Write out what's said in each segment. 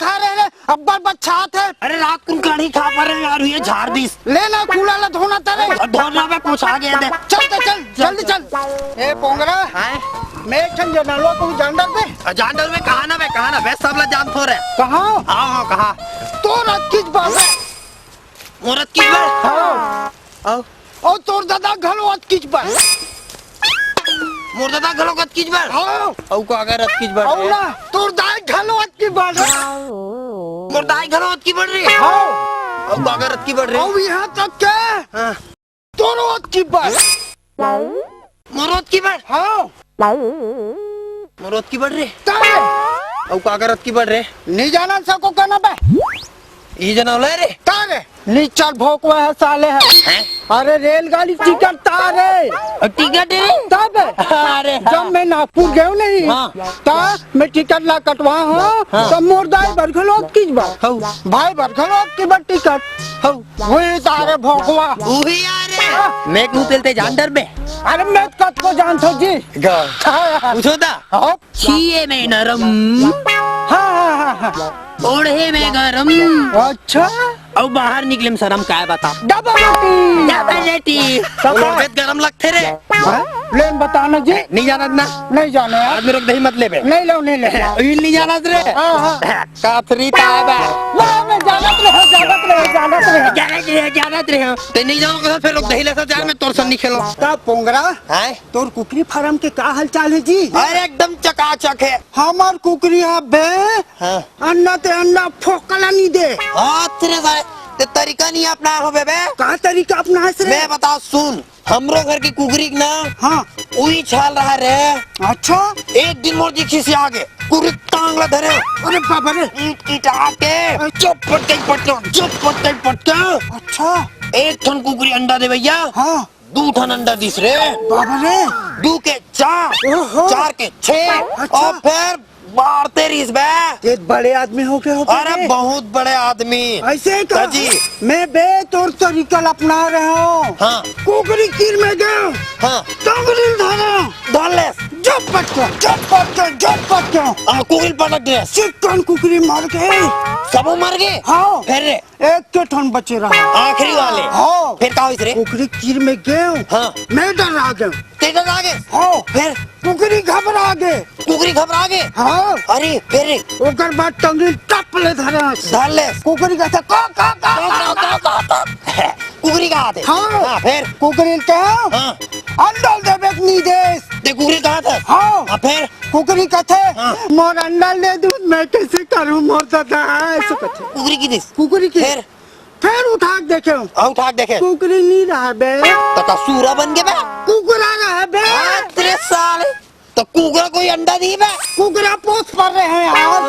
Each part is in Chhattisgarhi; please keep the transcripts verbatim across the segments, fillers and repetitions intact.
खा रहे रे, अब्बड़ बच्छात हे। अरे रात कुन काढ़ी खा परे यार, ये झार दिस। ले ना, कूड़ा ला धोना तरे। धोना में पूछा गया दे। चल, चल, चल, जल्दी चल। ए पोंगरा, हाँ? मैं एक ठन जानलवा को जान डाल दे। आ, जान डाल में कहा ना बे, कहा ना बे, सब ला जान थो रे। कहाँ? हाँ, हाँ, कहा? तोर अतकीच बर। मोर अतकीच बर? हाँ। आओ। अउ तोर ददा घलो अतकीच बर। मोर ददा घलो अतकीच बर? हाँ। अउ का अगर अतकीच बर अउ हे? ना, तोर दाई घलो अतकीच बर। मोर दाई घलो अतकीच बर रे? हाँ। अउ का अगर अतकीच बर रे? अउ यहाँ तक के हाँ। तोरो अतकीच बर। मोरो अतकीच बर? हाँ। मोरो अतकीच बर रे? तारे। अउ का अगर अतकीच बर रे? नी जानन सको कना बे। ये जनावला रे? तारे। नी चल भोकवा हे साले हे। हैं? अरे रेलगाड़ी टिकट तारे। अ, टिकट रे? तब। अरे। जब मैं नागपुर गयो नहीं, हाँ। त मैं टिकट ला कटवा हूँ, हाँ। त मोर दाई बर घलो अतकीच बर। हौ। भाई बर घलो अतकीच बर टिकट। हौ। वही तारे भोकवा। वही आ रे। मैं कहूँ तेल ते जान डर बे। अरे मैं कतको जानथो जी। गा। हाँ। पूछो दा। हाँ। छीए में नरम। हाँ, हाँ, हाँ, हाँ। ओढ़े में गरम। अच्छा। अउ बाहर निकले में शरम, काय बता। डबल रोटी। डबल रोटी। सब ओढ़े गरम लगथे रे। हाँ? ले बता ना जी। नहीं जानत ना। नहीं जाने यार। आज मेरे को दही मत लेबे। नहीं लो, नहीं ले। ये नहीं जानत रे। हाँ, हाँ। काथरी ताबा। वाह, मैं जानत रहे, जानत रहे, जानत रहे। जानत रहे, जानत रहे। ते नहीं जानो कहाँ, फिर लोग दही लेता जान, मैं तोर संग नहीं खेलो। का पोंगरा? हैं? तोर कुकरी फार्म के का हालचाल हे जी? अरे एकदम चकाचक हे। हमर कुकरी ह बे, हाँ। अंडा ते अंडा फोकला नहीं दे। हाँ, तेरे सारे, ते तरीका नहीं अपनाए हो बे बे। का तरीका अपनाए रे? मैं बता सुन, हमरो घर की कुकरी ना, हाँ। उही छाल रहा रे। अच्छा। एक दिन मोर जी खिसिया गे, कुकरी अंगला धरे। अरे बाबा रे। ईंट ईटा के। अच्छा। चुप पटके पटके, चुप पटके पटके। अच्छा। एक ठन कुकरी अंडा दे भैया। हाँ। दू ठन अंडा दिस रे। बाबा रे। दू के चार, ओहो। चार के छह, अच्छा। और फिर बाढ़ते रहिस बे। ये बड़े आदमी हो के होते अरे बे? बहुत बड़े आदमी। ऐसे ही कहा? जी। मैं बे तोर तरीका अपना रहे हूँ। हाँ। कुकरी कीर में गए। हाँ। टंगरी धरे। धर ले। जब पटके, जब पटके, जब पटके। हाँ, कुकरी पटक दे। चिकन कुकरी मर गए। सबो मर गए? हाँ। फिर रे? एक के ठन बचे रहा। आखिरी वाले? हाँ। फिर का होइस रे? कुकरी कीर में गए। हाँ। मैं डरा गए। ते डरा गए? हाँ। फिर? कुकरी घबरा गए। कुकरी घबरा गए? हाँ। अरे, फिर रे? ओकर बाद टंगरी टप ले धरे। धर ले। कुकरी कहते, "का, का, का, का, का, का, का?" कुकरी का आते? हाँ। हाँ, फिर? कुकरी के हाँ। अंडल देवे के निर्देश। ते कुकरी का आते? हाँ। हाँ, फिर? कुकरी कथे, हाँ। "मोर अंडल दे दू, मैं कैसे करूँ मोर दादा?" ऐसे कथे। कुकरी की दिस? कुकरी की। फिर? फिर उठा के देखे। हाँ, उठा के देखे। कुकरी नहीं रहा बे। तो का सूरा बन गए बे? कुकरा रहा बे। हाँ, तेरे साले। तो कुकरा कोई अंडा नहीं बे? कुकरा पोस पर रहे हैं यार।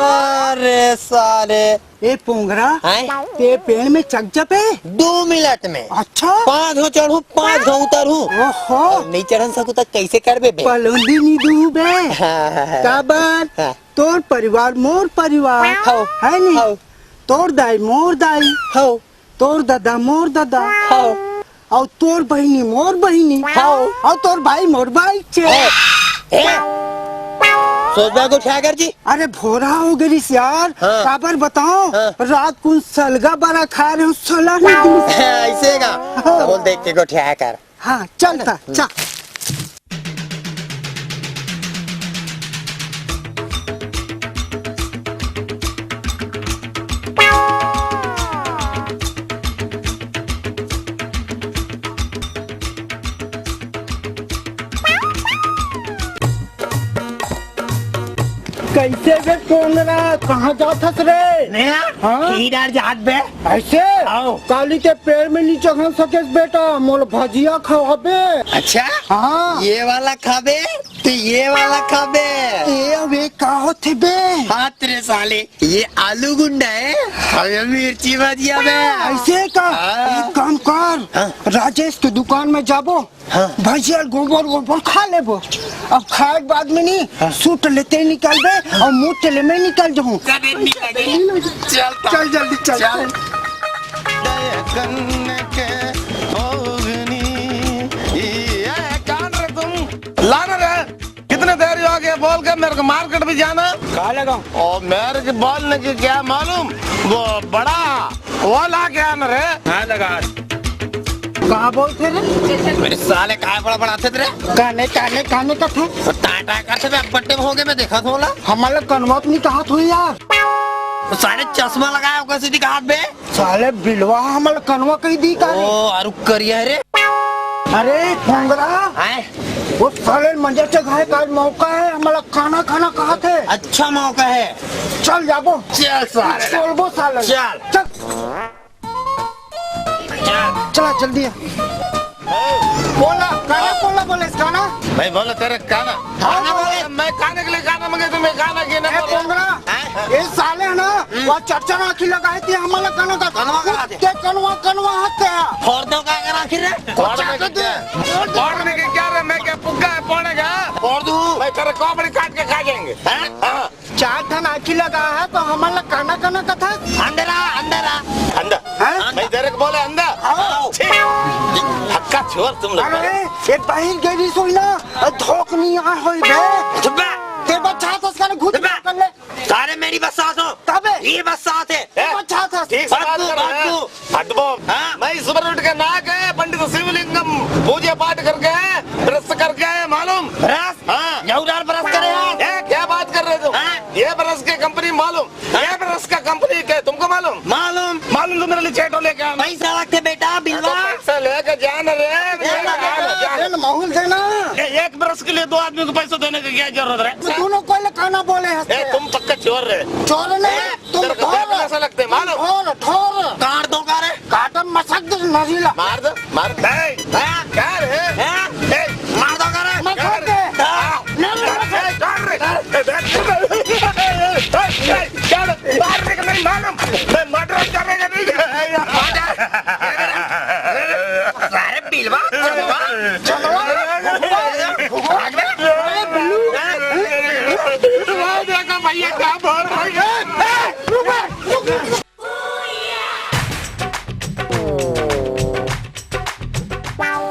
अरे साले। ए पोंगरा, हैं? ते पेड़ में चढ़ जा बे। दो मिनट में। अच्छा। पाँच हो चढ़ू, पाँच हो उतरू। ओहो। और नहीं चढ़न सकू तो कैसे करबे बे? पलौंदी नहीं दू बे। हाँ, हाँ, हाँ। काबर? हाँ। तोर परिवार मोर परिवार। हौ। है नहीं? हौ। तोर दाई मोर दाई। हौ। तोर दादा मोर दादा। हौ। और तोर बहिनी मोर बहिनी। हौ। और तोर भाई मोर भाई छे। ए, ए, सोचबा गोठिया कर जी। अरे भोरा हो गइस यार। हाँ। काबर बताओ? हाँ। रात कुन सलगा बरा खाए रहे हूँ, सला नहीं दूँ। ऐसे का? हाँ। तो बोल देख के गोठिया कर। हाँ, चल त, चल। कैसे बे कोंदरा, कहाँ जात हस रे? मैं? हाँ? खीर आर जात बे। ऐसे? आओ। काली के पेड़ में नी चघन सकेस बेटा, मोल भजिया खवाबे। अच्छा? हाँ। ये वाला खाबे, तो ये वाला खाबे। ए, अबे का होथे बे? हाँ तेरे साले, ये आलू गुंडा है, हमें मिर्ची भजिया बे। ऐसे का? हाँ। एक काम कर, हाँ। राजेश के दुकान में जाबो, हाँ। भजिया गोबर गोबर खा लेबो। अब खाए के बाद में नहीं, हाँ। सूट लेते निकलबे और मुंह चले में निकल जाऊँ। कदे निकल गई? चल तो। चल जल्दी चल। चल। ये कान रे तुम, लाना रे। कितने देर हो गया बोल के, मेरे को मार्केट भी जाना। कहाँ लगा? और मेरे की बोलने की क्या मालूम, वो बड़ा वो ला के आना रे। हाँ, लगा। कहाँ बोलते रे? मेरे साले काय बड़ा बड़ा थे रे। काने, काने, काने का थे? टाय टाय करते बे, अब बड्डे में हो गए, मैं देखा थोला। हमारे कनवा तो नहीं कहा थो यार। तो साले चश्मा लगाया होगा सीधी कहा बे। साले बिलवा हमला कनवा कही दी का रे? ओ, अरु करिया रे। अरे, भोंगरा। हैं? वो साले मंजा चघाए का आज मौका है, हमला खाना खाना कहा थे। अच्छा मौका है। चल जाबो। चल साले। चलबो साले। चल। चल। चल। चला जल्दी है। बोला, गाना बोला, बोले इस गाना। भाई बोलो तेरे गाना। हाँ, बोले। मैं गाने के लिए गाना मांगे तो मैं गाना की ना ए, बोलो। भोंगरा, हैं? ये साले है ना, हम्म। वो चर्चा ना आखी लगाए थे, हमला गाना का कनवा कहा थे। के कनवा, कनवा हाथ के। फोड़ दो का करा आखिर रे? फोड़ में क्या? फोड़ में क्या रे? मैं क्या पुग्गा है फोड़ने का? फोड़ दूँ। मैं तेरे खोपड़ी काट के खा जाएंगे। हैं? हाँ। चार ठन आँखी लगा है तो हमन ला काना काना कथा? अंधरा, अंधरा। अंधा? हैं? मैं तेरे को बोले अंधा? हाँ। छी। हक्का छोर तुम लोग। अरे, ये बहिर गई सोई ना, धोक नहीं आ होई बे। चुप बे। ते बच्चा तो इसका घुट चुप बे। कर ले। सारे मेरी बस साथ हो। तबे। ये बस साथ है। ए, बच्चा था। ठीक से बात बदबू, कर रहे हैं। बदबू। बदबू। हाँ। मैं सुबह उठ के नहा के पंडित शिवलिंगम पूजा पाठ करके ब्रश करके आया मालूम। ब्रश? हाँ। यहूदार ब्रश करे यार। ए, क्या बात कर रहे तुम? हाँ। ये ब्रश की कंपनी मालूम? हाँ। ये ब्रश का कंपनी क्या तुमको मालूम? मालूम। मालूम तो मेरे लिए चेटो लेके आना। पैसा रखे बेटा, हाँ, तो बिलवा। पैसा लेके जाना रे, लेके जाना, जाना, जाना। देना, माहौल देना। ए, एक ब्रश के लिए दो आदमी को पैसा देने की क्या जरूरत है? दोनों को लकाना बोले हंसते ए, हैं। तुम पक्का चोर रहे। चोर नहीं, ए, तुम तेरे को ठोर। देखने से लगते, मालूम? ठोर, ठोर। काट दो का रे? काटम मसक दे नजीला। मार दो, मार दो। ए, हाँ? क्या रे? हाँ? ए, मार दो का रे? मसक दे। हाँ। नहीं, नहीं, ए, ए, काट रे। ए, देख। क्या मार देगा नहीं मालूम। मैं मर्डर करेगा नहीं। मर्डर? सारे बिलवा, चलवा, चलवा। भाग बे। भाग बे। भाई, देखो भैया, क्या बोल रहा है।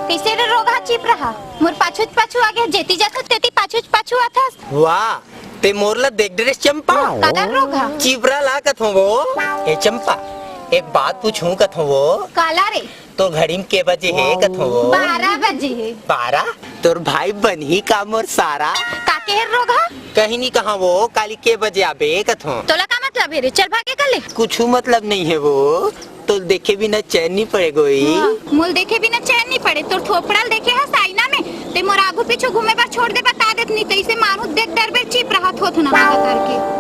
कइसे रे रोगहा चिपराहा? मोर पाछूच पाछू आगे, जेती जाथस तेती पाछूच पाछू आथस। वाह, ते मोर ला देख डरेस चंपा। काला रोगहा? चिपरा ला कथों वो। ए चंपा, एक बात पूछूं कथों वो। काला रे? तोर घड़ी में के बजे हे कथों वो? बारह बजे हे। बारह? तोर भाई बनही का मोर सारा? का केहे रोगहा? कहीं नहीं कहा वो, काली के बजे आबे कथों। तोला का मतलब हे रे? चल भागे कर ले। कुछू मतलब नहीं हे वो, तो देखे बिना चैन नहीं पड़े गोई। हाँ, मोल देखे बिना चैन नहीं पड़े। तोर थोपड़ा ल देखे हस आईना में, ते मोर आगू पीछू घूमे बर छोड़ दे, बता देत नहीं, तइसे मानू देख डरबे चिपराहा थोथना करके।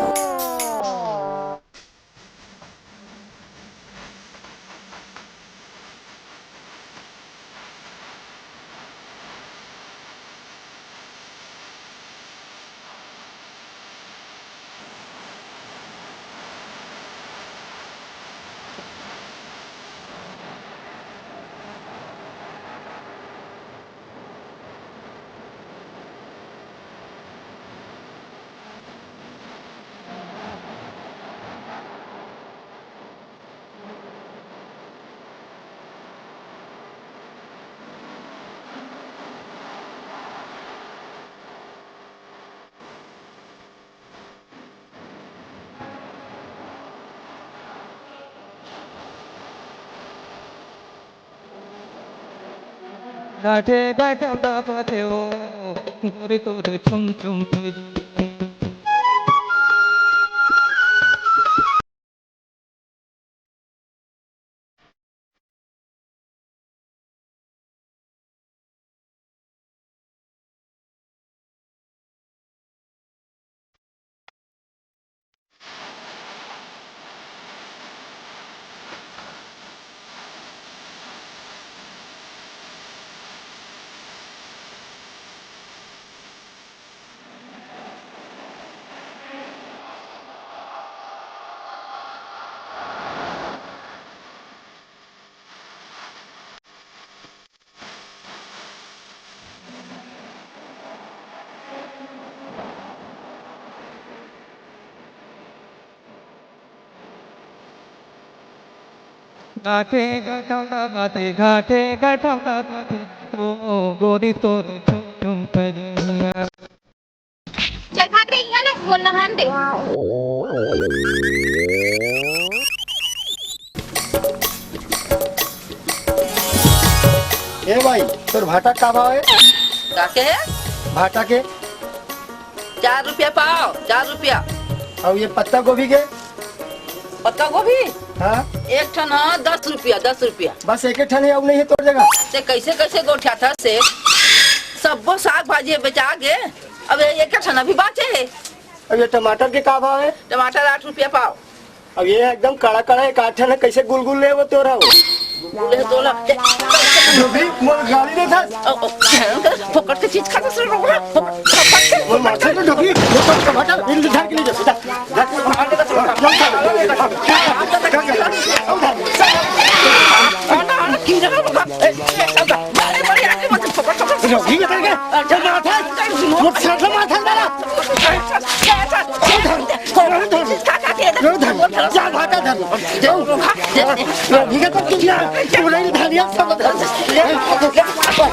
गाठे गाठे दाबा थे ओ, गोरी तोरे छुम छुम पे। गाठे गठौना बाते, गाठे गठौना बाते, ओ गोरी तोर छुम छुम परिया। चल भाग रे, इहाँ ले, मोला नहान दे। ए भाई, तोर भाटा का भाव हे? का के हे? भाटा के? चार रुपया पाव, चार रुपया। अउ ये पत्ता गोभी के? पत्ता गोभी? हाँ। एक ठन ह दस रुपया, दस रुपया। बस एक ठन हे, अउ नहीं हे तोर जगह? ते कइसे कइसे गोठियाथस से? सब्बो साग भाजी बेचा गे, अब ये एक ठन अभी बाचे हे। अब ये टमाटर के का भाव हे? टमाटर आठ रुपया पाव। अब ये एकदम कड़ा कड़ा एक आठ ठन हे, कइसे गुलगुल ले वो तोर ह? गुलगुल ले तोला। अभी मोर गाली देथस। ओ, ओ, फोकट के चीज खाथस रे रोगहा। फोकट, फोकट के। मोर माथा में डोकी, ये तो टमाटर, इनके घर के लिए जा, जा, जा। कीड़ा रोगहा। ए, ए, बड़े, बड़े आके मत फोकट, फोकट। डोकी के करके, चल माथा, मोर साथ माथा डाला। धर, धर, धर, जा भाटा धर। जा, रोगहा, जा। रोगही का तो तुम यार, तू नहीं धर यार, सब धर। भाग, जा, जा।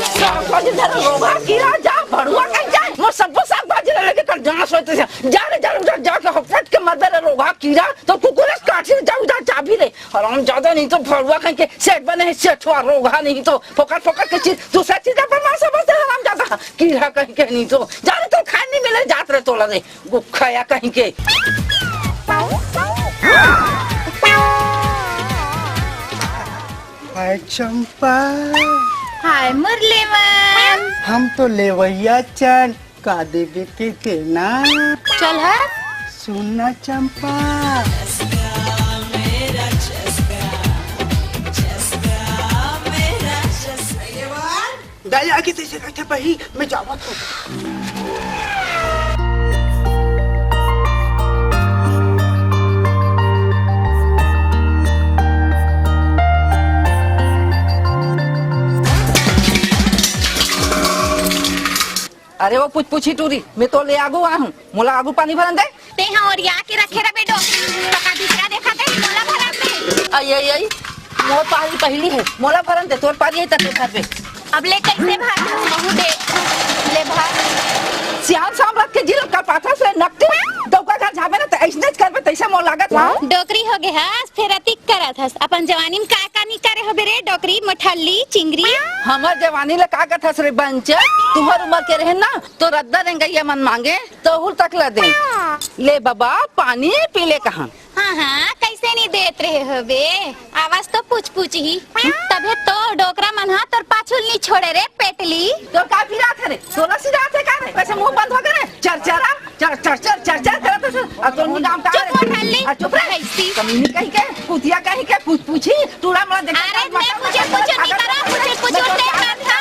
साग भाजी धर, रोगहा, कीड़ा, जा, भड़ुआ कहीं जाए। मोर सब्बो साग भाजी ला लेके कल जाना सोचते थे। जा रे, जा, उधर जाके हफट के मर दे रे, रोगहा, कीड़ा। तो कुकुर काटी, जा, उधर जा भी रे। हराम जादा नहीं तो भड़ुआ कहीं के सेठ बने हे, सेठवा रोगहा नहीं तो फोकट फोकट के चीज, दूसरा चीज अपन मार समझते हराम जादा। कीड़ा कहीं के नहीं तो, जा रे तो खाए नहीं मिले, जात रे तोला रे, गुखया कहीं के। हाय चंपा। हाय मुरलीमन। हम तो लेवैया चन। का देबे के तेना? चल हट। सुन ना चंपा। दया के तइसे रहिथे बही, मैं जावत हूँ। अरे वो पुचपुची टूरी, मैं तो ले आगू आ हूँ, मोला आगू पानी भरन दे। तेहा ओरिया के रखे रबे डोकरी, पका दूसरा देखा ते मोला भरन दे। आई आई आई, मोर पारी पहिली हे, मोला भरन दे, तोर पारी हे त तू भरबे। अब ले कइसे भर महू दे, ले भर। सियान साम रख के जिल का पाथा से नकटी, डौका घर जाबे ना त अइसनेच करबे, तइसे मोर लागत हे। डोकरी हो गे हस, फेर अतिक करत हस। अपन जवानी में का का नी करे होबे रे डोकरी, मोठल्ली, चिंगरी। हमर जवानी ले का कथस रे बंच, तुहर उमर के रहे ना, तो रद्दा रेंगइया मन मांगे, तहुल तक ल दे। ले बबा, पानी पी ले कहा। हाँ, हाँ, कइसे नी देत रहे होबे? आवाज तो पुचपुच ही। तभे तो डोकरा मन हा तोर पाछू ल नी छोड़े रे, पेटली। तोर का पिरात हे रे? तोला सिरात हे का रे? कइसे मुंह बंद हो गे रे? चरचरा, चर, चर, चर, चर, चर करत हे। अब तोर मुंह काम का चुप रे? हो, ठल्ली। आ, चुप रे। भैंसी। कमीनी कहीं के, कुतिया कहीं के, पुचपुची, टूरा मरा देख। अरे, मैं मुझे कुछ नहीं करा, मुझे कुछ नहीं करता।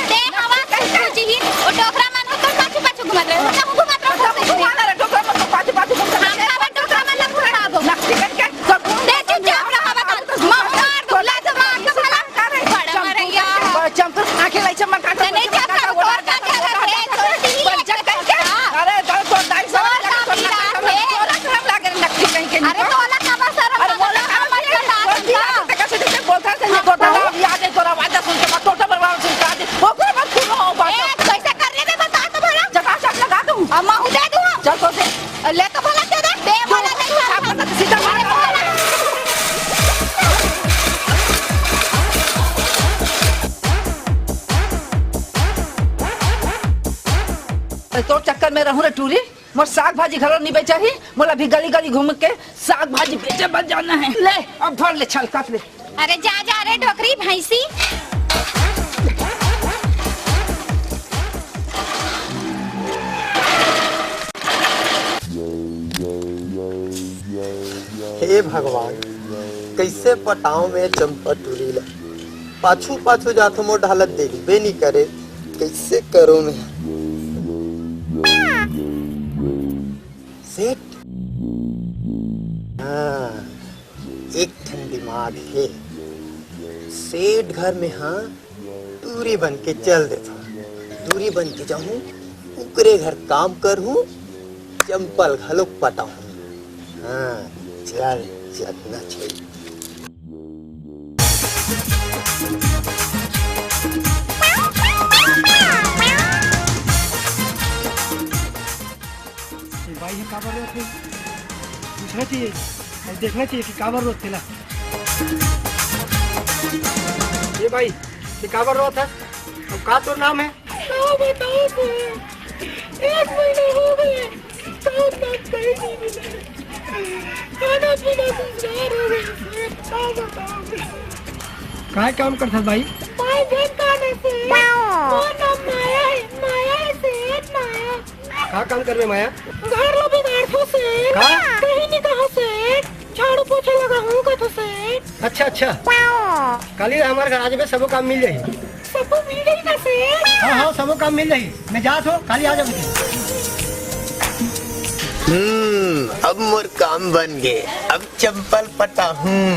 दे हवा कुछ ही, वो डोकरा मन हो तो पाछू पाछू घूमत रहे, वो सब घूमत रहे, सब घूमत रहे, डोकरा मन तो पाछू पाछू घूमत रहे। हम का डोकरा मन ला घुमाबो? नक्की करके, सब घूम दे, चुपचाप रहा, बता। मार दूंगा, तो मार के भला। बड़ा मरैया। चमचम, आंखें लाई चमक, आंखें तने लाई चमक, क्या कर, आंखें तोर का क्या कर, छोटी ही बच्चा कहीं के। अरे, तो, तो दाई सब तोर का लगे, तो ना, पीरा तो है। तोरा शरम लागे, नक्की कहीं के। अरे, तोला का बा शरम अरे, लागे, बोला, हमर के साथ बोल दिया, ना। तो कैसे, कैसे बोलता है, हाँ, बोलता है, बोल। अभी आ जाए, तोरा आवाज सुन के, मैं टोटा बरवा सुन के आ जाए। वो पूरा मत सुनो, बात। ए, कैसे कर रहे बे, बता तो भला। चटा चट लगा दूँ। अब महू दे दूँ हम। चल तो दे। ले तो भला दे दे। दे भला दे, चल। आप बता, सीधा मार। अरे, भला। ए, तोर चक्कर में रहूं रे टूरी, मोर साग भाजी घलो नी बेचा ही, मोला भी गली गली घूम के साग भाजी बेचे बर जाना हे। ले, अब भर ले छलकत ले। अरे जा, जा रे डोकरी भैंसी। हे भगवान, कइसे पटाओं मैं चंपा टूरी ला? पाछू पाछू जाथों, मोर ढालत देखबे नी करे, कइसे करों मैं? सेठ, हाँ, एक ठन दिमाग हे। सेठ घर में, हाँ, टूरी बन के चल देथों। टूरी बन के जाहूं, उकरे घर काम करहूं, चंपा ल घलोक पटाहूं। हाँ, चल, चलना चाहिए। ये भाई, ये काबर रोत हे? पूछना चाहिए और देखना चाहिए कि काबर रोत हे ना। ये भाई, ये काबर रोत हे? अब का तोर नाम हे? का बताओं सर, एक महीना हो गे, काम धाम कहीं नहीं मिला, खाना पीना दुश्वार हो गे सर, का बताओं? काय काम करथस भाई? भाई, घर काम हे सर। मोर नाम माया हे, माया हे सर, माया। का काम करबे माया? घर ला बिगाड़थों सेठ। का? कहीं नहीं कहा सेठ। झाड़ू पोछा लगाहूं कथों सेठ। अच्छा, अच्छा। काली हमर घर आ जाबे, सबो काम मिल जाही। सबो मिल जाही ना सेठ? हाँ, हाँ, सबो काम मिल जाही। मैं जात हों, काली आ जाबे। हम्म, अब मोर काम बन गे। अब चंपा ल पटाहूं।